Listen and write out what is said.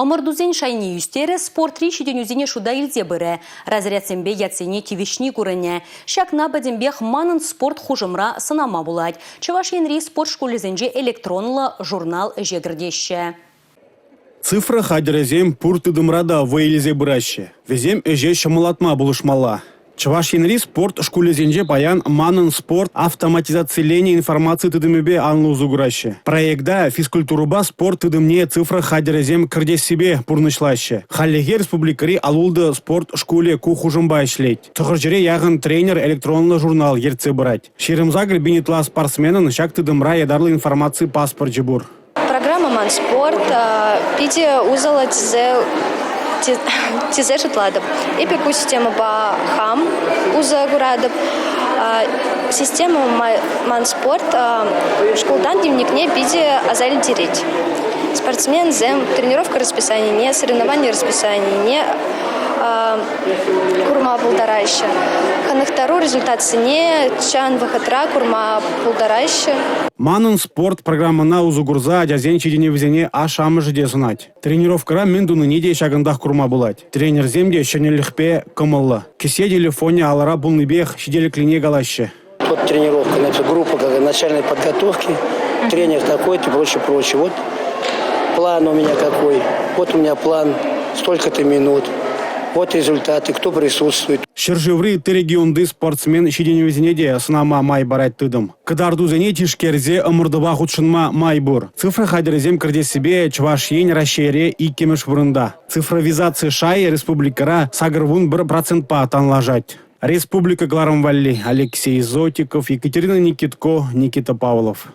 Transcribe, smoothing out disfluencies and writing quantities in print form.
Ӑмӑртусен шайне ӳстерӗ, спортри ҫитӗнӳсене шута илсе пырӗ. Разрядсемпе ятсене тивӗҫни курӑнӗ. Ҫакна пӗтӗмпех «Манӑн спорт» хушӑмра сӑнама пулать. Чӑваш Енри спорт шкулӗсенче электронлӑ журнал ӗҫе кӗртеҫҫӗ. Цифра хатӗрӗсем пур тытӑмра та вӑй илсе пыраҫҫӗ. Вӗсем ӗҫе ҫӑмӑллатма пулӑшмалла. Чӑваш Енри спорт шкулӗсенче паян «Манӑн спорт» автоматизациленӗ информаци тытӑмӗпе анлӑ усӑ кураҫҫӗ. Проекта физкультурӑпа спорт тытӑмне цифра хатӗрӗсем кӗртессипе пурнӑҫлаҫҫӗ. Хальлӗхе республикӑри 56 спорт шкулӗ ку хушӑмпа ӗҫлет. 900 яхӑн тренер электронлӑ журнал ертсе пырать. 28 пин ытла спортсменӑн ҫак тытӑмра ятарлӑ информаци паспорчӗ пур. Программа «Ман спорт» питӗ усӑллӑ тесе шутлатӑп. Эпӗ ку системӑпа хам усӑ куратӑп. Система «Ман спорт» шкултан дневникне питӗ аса илтерет. Спортсменсем тренировка расписанине, соревновани расписанине курма пултараҫҫӗ. Хӑнӑхтару результатсене чӑн вӑхӑтра курма пултараҫҫӗ. «Манӑн спорт» программӑна усӑ курса ачасен ҫитӗнӗвӗсене ашшӗ-амӑшӗ те сӑнать. Тренировкӑра мӗн тунине те ҫакӑнтах курма пулать. Тренерсем те ҫӗнӗлӗхпе кӑмӑллӑ. Кӗсье телефонӗ алӑра пулнипех ҫителӗклине калаҫҫӗ. Вот тренировка, значит, группа как начальной подготовки, тренер такой-то, прочее, прочее. Вот план у меня какой, вот у меня план, столько-то минут, вот результаты, кто присутствует. Ҫӗршыври ытти регионти спортсмен ҫитӗнӗвӗсене те сӑнама май парать тытӑм. Кӑтартусене тишкерсе ӑмӑртӑва хутшӑнма май пур. Цифра хатӗрӗсем кӗртессипе Чӑваш Ен Раҫҫейре иккӗмӗш вырӑнта. Цифровизаци шайӗ республикӑра 81 процентпа танлашать. Республика кӑларӑм валли Алексей Зотиков, Екатерина Никитко, Никита Павлов.